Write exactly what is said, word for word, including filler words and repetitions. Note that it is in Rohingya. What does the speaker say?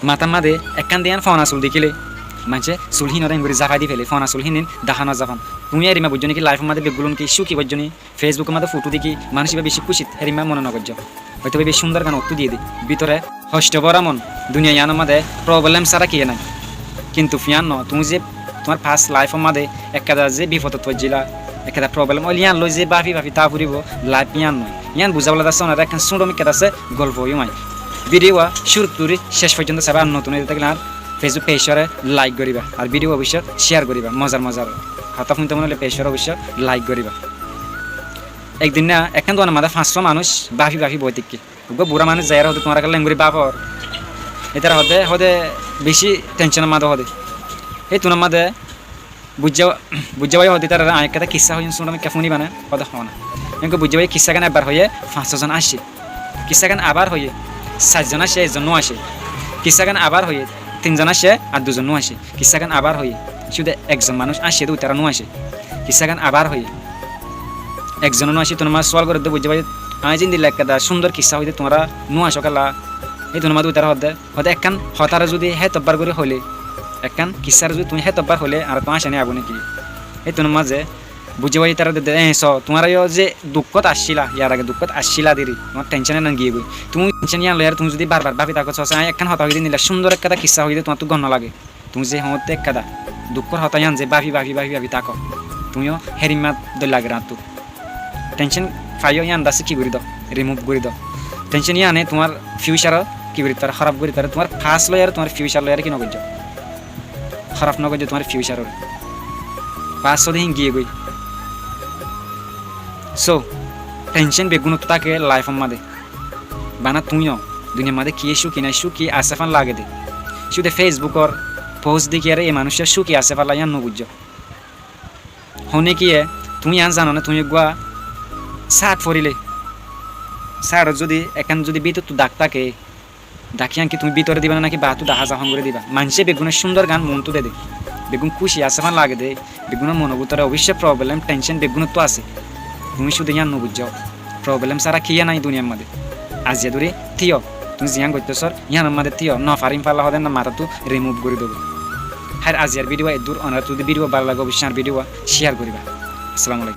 Matár máze ekkán diyan fona sul dekíle, maincé sul hínoré engorí zafai di féle, fona sul hínin dahá no zafan. Tuñí erimma buijjó né ki, laifor máze beggúlun ki cúki boijjó né, Feisbukor máze fothó dekí manúic ibá bicí kúci, erimma mone no goijjó. Hoito ibá cúndor gan ottú diyé dé. Bútore hoctho bóra mon, duniya iánor máze problem sára kiyé nái. Kintu fiyán no, tuñí ze tuáñr fast laifor máze ekkán ze bifodot foijjíla, ekkán problem óile ián loi ze bafi bafi táa foribó, laif ián no. Ián buzábolla dase onaré ekkán súñço mikká dase golfo óiyo añí. Bidiyuwa cúruttu dóri céc foijjonto saiba, ar notun óiye tákile añár Feisbuk peicoré laik goríba, ar bidiyuwa oboicco céar goríba, mozar mozar hotá fúnito mone óile peicoré oboicco laik goríba. Ek din na ekkán duanor máze fañssúa manúic bafi bafi boi táikke. Uggúa bura manúic zaiyaré hoóde tuáñra kiyólla engorí bafor. Ítara hoóde, hoóde bicí thenconor máze hoóde. Hé tunor máze buijjá, buijjá báiye hoóde ítararé añí ekkán kissá hoiyúm, súñço mikká fúniba né, hoóde hoó na. Engori buijjá báiye kissá gán ebbar hoiyé fañssúa zon aiccé. Kissá gán abar hoiyé sair zon aiccé, ek zon no aiccé. Kissá gán abar hoiyé tin zon aiccé, ar dui zon no aiccé. Kissá gán abar hoiyé cúde ek zon manúic aiccé dé, ítara no aiccé. Kissá gán abar hoiyé ek zon no aiccé, ítara máze sual gorédde buijjá báiye, añí zendilla ekkán cúndor kissá hoiyí dé tuáñra no aiccó kiyólla. Hé tunor máze ítara hoóde, hoóde ekkán hotáre zudi hé tobbar gorí hoilé, ekkán kissáre zudi tuñí hé tobbar hoilé, añárattú aiccá no aibó né ki? Hé tunor máze buijjá báiye ítara dedde, eñ, só, tuáñra yó ze dukkót accíla, yar age dukkót accíla deri, tuáñr thencon ián giyé goi. Tuñí thencon ián loiyaré tuñí zudi bar bar bafi táko, só, añí ekkán hotá hoiyí dé endilla cúndor ekkán kissá hoiyí dé tuáñrttú gom no lage. Tuñí ze hoóñtte ekkán dukkór hotá ián ze bafi bafi bafi bafi táko, tuñí yó hérimma dóilla lage añáttu. Thencon faiyó ián dase ki gorí do, rimuf gorí do. Thencon iáne tuáñr fiucaré ki gorí fare, hóraf gorí fare. Tuáñr fast loiyaré tuáñr fiucar loiyaré ki no goijjó, hóraf no goijjó tuáñr fiucaroré. Fast ódde hín giyé goi. Só, thencon beggúnottú táke laifor máze. Bana tuñí yó duniyar máze kiyé cúki nái, cúki asé fán lage dé. Cúde Feisbukor post dekíyaré e manúiccúa cúki asé fán lage ián no buijjó. Honé kiyé, tuñí ián zano né, tuñí uggúa sáat foríle, sáatot zudi ekkán zudi bútottu dak táke, dak ián ki tuñí bútore diba né náki baáttu dahá za fán gorí diba? Maincé beggúne cúndor gán monttu dede, beggún kúci asé fán lage dé, beggúnor monor bútore oboicco problem, thencon beggúnottú asé. Tuñí cúde ián no buijjó. Problem sára kiyé nái duniyar máze. Aziya dóri tíyo, tuñí ziyán goittó sór, iánor máze tíyo, no farim falla hoóde na matáttu rimuf gorí dóbo. Háir aziyar bidiyuwa eddúr, onoráttu zudi bidiyuwa bála lage oboicco añár bidiyuwa céar goríba. Assalamu alaikum.